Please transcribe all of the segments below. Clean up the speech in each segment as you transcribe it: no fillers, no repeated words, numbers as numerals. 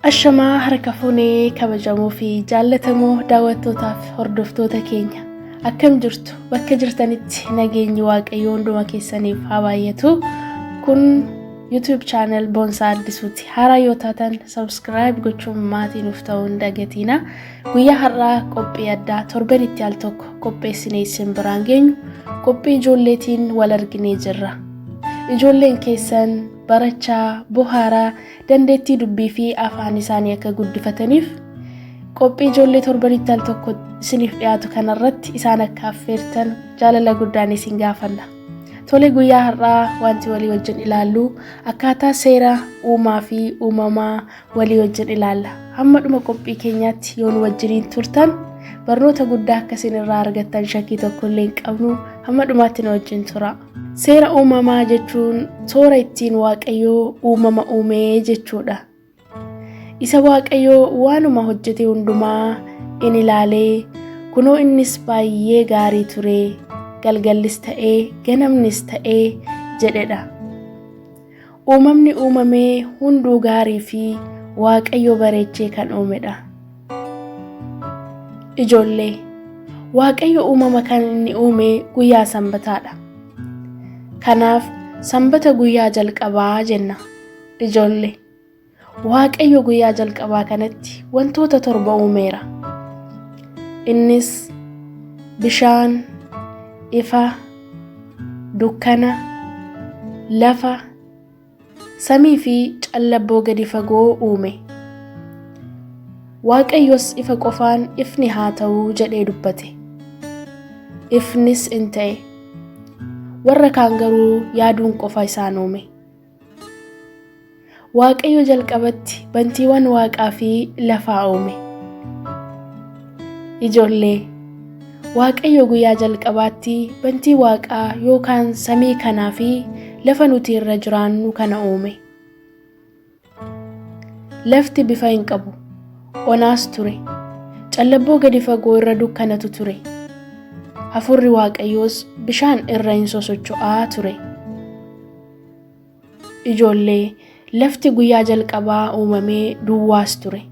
Ashamaa harka fuunee kabajamoo fi jaallatamoo daawwattootaaf hordoftoota keenya akkam jirtu bakka jirtanitti nageenyi waaqayyoo hunduma keessaniif haa baay'atu. Kun YouTube channel Boonsaa Addisuuti. Haaraa yoo taatan subscribe gochuun maatii nuuf ta'uu hin dagatiina. Guyyaa har'aa qophii addaa torbanitti al tokko qopheessinee isin biraan geenyu qophii ijoolleetiin wal arginee jirra. Ijoolleen keessan barachaa, bohaaraa, dandeettii dubbii fi afaan isaanii akka guddifataniif qophii ijoollee torbanitti al tokko isiniif dhiyaatu kanarratti isaan akka affeertan jaalala guddaan isin gaafanna. Tole guyyaa har'aa wanti walii wajjin ilaallu akkaataa seera uumaa fi uumamaa walii wajjin ilaalla. Hamma dhuma qophii keenyaatti yoo nu wajjiniin turtan barnoota guddaa akka isin irraa argattan shakkii tokko illee hin qabnu hamma dhumaatti nu wajjin tura. Seera uumamaa jechuun toora ittiin Waaqayyoo uumama uumee jechuudha. Isa Waaqayyoo waanuma hojjete hundumaa in ilaalee kunoo innis baay'ee gaarii ture galgallis ta'ee ganamnis ta'ee jedhedha. Uumamni uumamee hunduu gaarii fi Waaqayyo bareechee kan uumedha. Ijoollee, Waaqayyo uumama kan inni uume guyyaa sanbataadha. Kanaaf sanbata guyyaa jalqabaa jenna. Ijoollee, Waaqayyo guyyaa jalqabaa kanatti wantoota torba uumeera. Innis bishaan, ifa, dukkana, lafa, samii fi callabboo gadi fagoo uume. Waaqayyos ifa qofaan ifni haa ta'u jedhee dubbate. Ifnis in ta'e. Warra kaan garuu yaaduun qofa isaan uume. Waaqayyo jalqabatti bantiiwwan waaqaa fi lafaa uume. Ijoollee, Waaqayyo guyyaa jalqabaatti bantii waaqaa yookaan samii kanaa fi lafa nuti irra jiraannu kana uume. Lafti bifa hin qabu, onaas ture. Callabboo gadi fagoo irra dukkanatu ture. Hafuurri Waaqayyoos bishaan irra hin sosocho'aa ture. Ijoollee, lafti guyyaa jalqabaa uumamee duwwaas ture.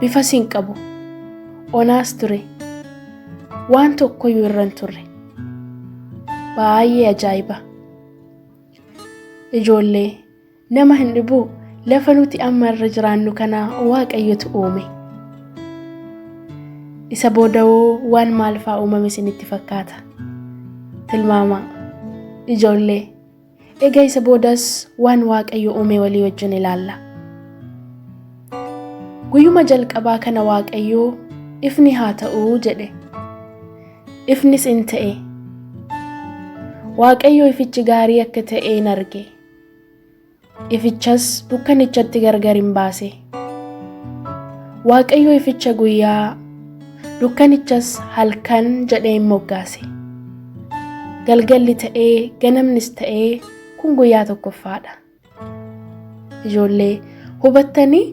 Bifas hin qabu. Onaas ture. Waan tokkoyyuu irra hin turre. Baay'ee ajaa'iba! Ijoollee, nama hin dhibuu lafa nuti amma irra jiraannu kana Waaqayyotu uume. Isa boodawoo waan maal fa'aa uumame isinitti fakkaata? Tilmaamaa. Ijoollee, egaa isa boodas waan Waaqayyo uume walii wajjin ilaalla. Guyyuma jalqabaa kana Waaqayyo ifni haa ta'u jedhe. Ifnis in ta'e. Waaqayyo ifichi gaarii akka ta'e in arge. Ifichas dukkanichatti gargar in baase. Waaqayyo ificha guyyaa, dukkanichas halkan jedhee in moggaase. Galgalli ta'ee ganamnis ta'ee kun guyyaa tokkoffaadha. Ijoollee hubattanii?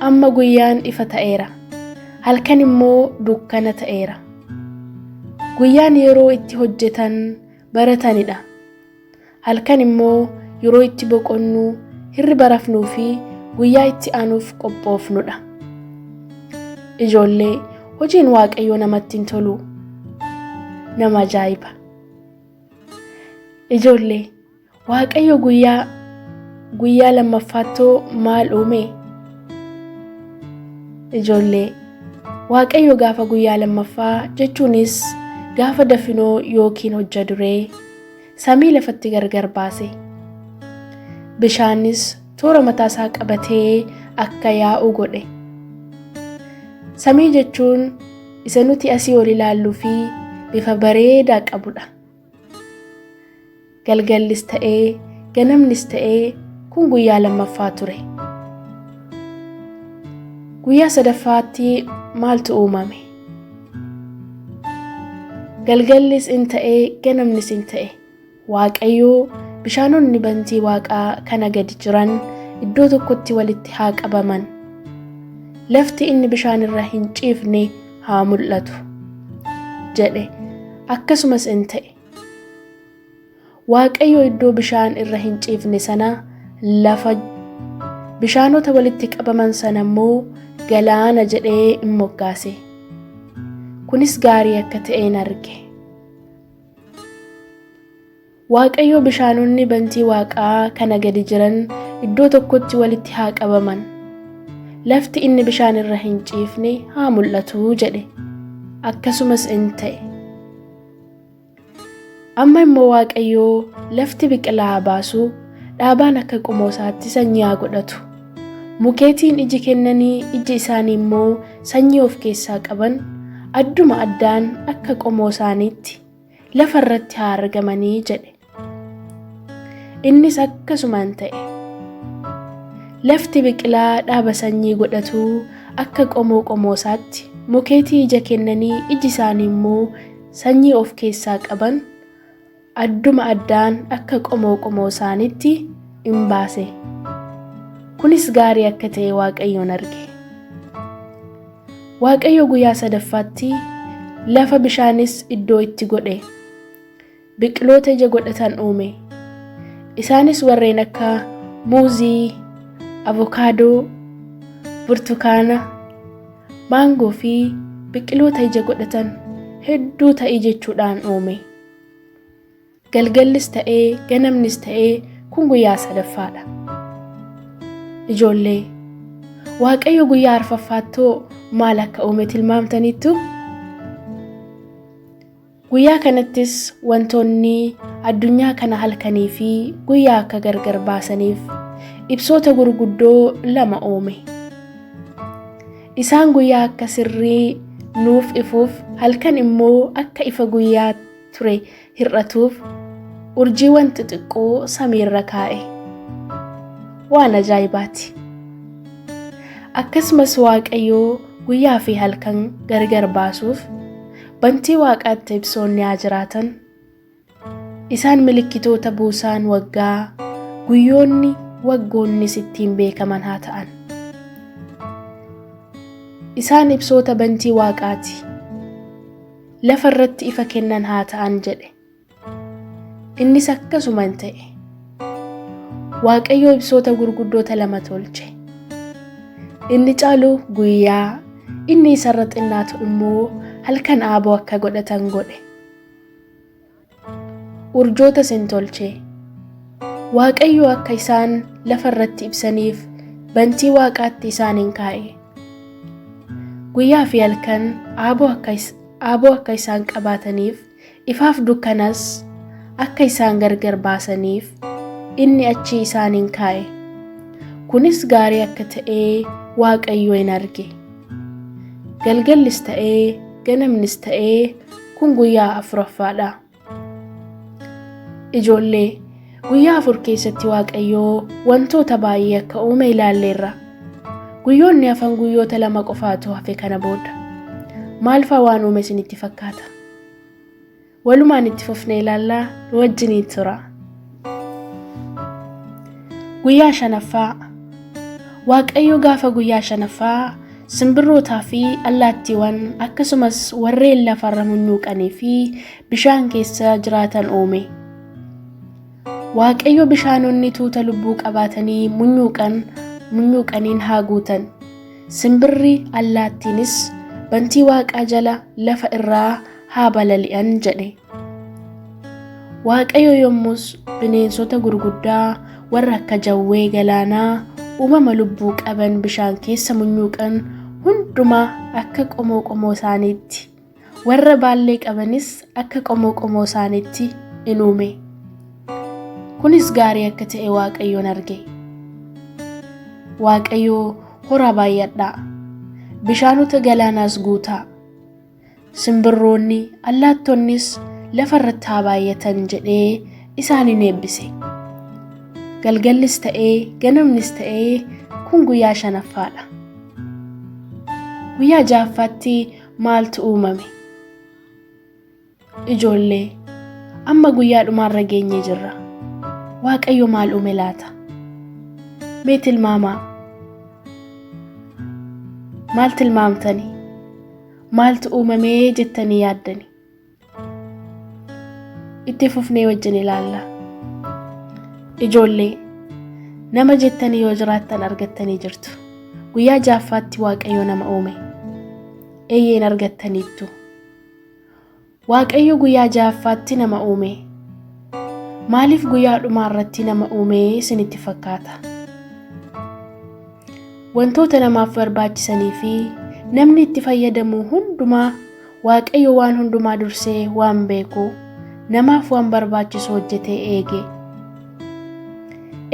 Amma guyyaan ifa ta'eera. Halkan immoo dukkana ta'eera. Guyyaan yeroo itti hojjetan baratanidha. Halkan immoo yeroo itti boqonnu, hirriba rafnuu fi guyyaa itti aanuuf qophoofnudha. Ijoollee, hojiin Waaqayyoo namatti hin tolu. Nama ajaa'iba! Ijoollee, Waaqayyo guyyaa guyyaa lammaffaattoo maal uume? Ijoollee, Waaqayyo gaafa guyyaa lammaffaa jechuunis gaafa dafinoo yookiin hojja duree samii lafatti gargar baase. Bishaanis toora mataasaa qabatee akka yaa'u godhe. Samii jechuun isa nuti asii ol ilaalluu fi bifa bareedaa qabudha. Galgallis ta'ee ganamnis ta'ee kun guyyaa lammaffaa ture. Guyyaa sadaffaatti maaltu uumame? Galgallis in ta'ee ganamnis in ta'e. Waaqayyo bishaanonni bantii waaqaa kana gadi jiran iddoo tokkotti walitti haa qabaman. Lafti inni bishaan irra hin ciifne haa mul'atu jedhe. Akkasumas in ta'e. Waaqayyo iddoo bishaan irra hin ciifne sana lafa Bishaanota walitti qabaman sana immoo galaana jedhee in moggaase. Kunis gaarii akka ta'een arge. Waaqayyo bishaanonni bantii waaqaa kana gadi jiran iddoo tokkotti walitti haa qabaman. Lafti inni bishaan irra hin ciifne haa mul'atu jedhe. Akkasumas in ta'e. Amma immoo Waaqayyo lafti biqilaa haa baasu, dhaabaan akka qomoo isaatti sanyii haa godhatu. Mukeetiin iji kennanii iji isaanii immoo sanyii of keessaa qaban adduma addaan akka qomoo isaaniitti lafa irratti haa argamanii jedhe. Innis akkasumaan ta'e. Lafti biqilaa dhaaba sanyii godhatu akka qomoo qomoo isaatti mukeetii ija kennanii iji isaanii immoo sanyii of keessaa qaban adduma addaan akka qomoo qomoo isaaniitti in baase. Kunis gaarii akka ta'e Waaqayyoon arge. Waaqayyo guyyaa sadaffaatti lafa bishaanis iddoo itti godhe. Biqiloota ija godhatan uume. Isaanis warreen akka muuzii, avokaadoo, burtukaana, maangoo fi biqiloota ija godhatan hedduu ta'ii jechuudhaan uume. Galgallis ta'ee ganamnis ta'ee kun guyyaa sadaffaadha. Ijoollee, Waaqayyo guyyaa arfaffaattoo maal akka uume tilmaamtaniittu? Guyyaa kanattis wantoonni addunyaa kana halkanii fi guyyaa akka gargar baasaniif ibsoota gurguddoo lama uume. Isaan guyyaa akka sirrii nuuf ifuuf halkan immoo akka ifa guyyaa ture hir'atuuf urjiiwwan xixiqqoo samiirra kaa'e. Waan ajaa'ibaati! Akkasumas Waaqayyo guyyaa fi halkan gargar baasuuf bantii waaqaatti ibsoonni haa jiraatan. Isaan milikkitoota buusaan waggaa, guyyoonni, waggoonnis ittiin beekaman haa ta'an. Isaan ibsoota bantii waaqaati. Lafa irratti ifa kennan haa ta'an jedhe. Innis akkasuma in ta'e. Waaqayyo ibsoota gurguddoota lama tolche. Inni caalu guyyaa, inni isarra xinnaatu immoo halkan aaboo akka godhatan godhe. Urjootas in tolche. Waaqayyo akka isaan lafa irratti ibsaniif bantii waaqaatti isaan in kaa'e. Guyyaa fi halkan aaboo akka isaan qabaataniif ifaaf dukkanas akka isaan gargar baasaniif inni achi isaan in kaa'e. Kunis gaarii akka ta'ee Waaqayyo in arge. Galgallis ta'ee ganamnis ta'ee kun guyyaa afuraffaadha. Ijoollee, guyyaa afur keessatti Waaqayyoo wantoota baay'ee akka uume ilaalleerra. Guyyoonni hafan guyyoota lama qofaatu hafe kana booda. Maalfaa waan uume isinitti fakkaata? Walumaan itti fufnee ilaallaa nu wajjiniin tura. Guyyaa shanaffaa. Waaqayyo gaafa guyyaa shanaffaa simbirrootaa fi allaattiiwwan akkasumas warreen lafarra munyuuqanii fi bishaan keessa jiraatan uume. Waaqayyo bishaanonni tuuta lubbuu qabaatanii munyuuqaniin haa guutan. Simbirri allaattiinis bantii waaqaa jala lafa irraa haa balali'an jedhe. Waaqayyo yommus bineensota gurguddaa warra akka jawwee galaanaa uumama lubbuu qaban bishaan keessa munyuuqan hundumaa akka qomoo qomoo isaaniitti, warra baallee qabanis akka qomoo qomoo isaaniitti in uume. Kunis gaarii akka ta'e Waaqayyoon arge. Waaqayyo horaa baay'adhaa, bishaanota galaanaas guutaa. Simbirroonni, allaattonnis lafa irratti haa baay'atan jedhee isaan in eebbise. Galgallis ta'ee ganamnis ta'ee kun guyyaa shanaffaadha. Guyyaa ja'affaatti maaltu uumame? Ijoollee, amma guyyaa dhumaarra geenyee jirra. Waaqayyo maal uume laata? Mee tilmaamaa. Maal tilmaamtani? Maaltu uumamee jettanii yaaddani? Itti fufnee wajjin ilaalla. Ijoollee, Nama jettanii yoo jiraattan argattanii jirtu. Guyyaa ja'affaatti Waaqayyo nama uume. Eeyyeen argattaniittu. Waaqayyo guyyaa ja'affaatti nama uume. Maaliif guyyaa dhumaa irratti nama uume isinitti fakkaata? Wantoota namaaf barbaachisanii fi namni itti fayyadamu hundumaa Waaqayyo waan hundumaa dursee waan beeku namaaf waan barbaachisu hojjetee eege.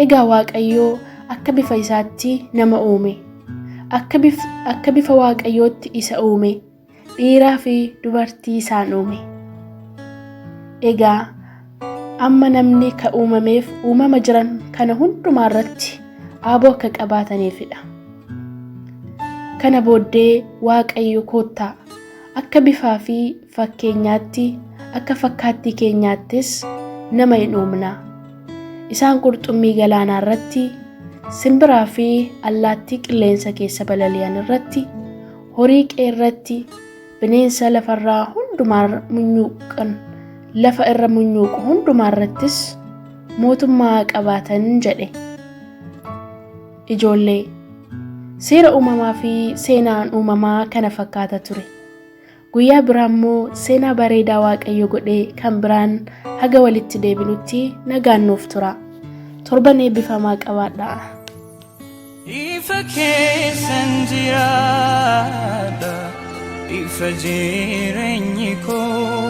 Egaa Waaqayyo akka bifa isaatti nama uume. Akka bifa Waaqayyootti isa uume. Dhiiraa fi dubartii isaan uume. Egaa amma namni ka uumameef uumama jiran kana hundumaa irratti aaboo akka qabaataniifidha. Kana booddee Waaqayyo koottaa akka bifaa fi fakkeenyaatti akka fakkaattii keenyaattis nama hin uumna. Isaan qurxummii galaanaa irratti, simbiraa fi allaattii qilleensa keessa balali'an irratti, horii qe'ee irratti, bineensa lafarraa hundumaa munyuuqan lafa irra munyuuqu hundumaa irrattis mootummaa qabaatan jedhe. Ijoollee, seera uumamaa fi seenaan uumamaa kana fakkaata ture. Guyyaa biraa immoo seenaa bareedaa Waaqayyo godhee kan biraan haga walitti deebinutti nagaan nuuf tura. Torban eebbifamaa qabaadhaa. Ifa keessan jiraadha, ifa jireenyi koo.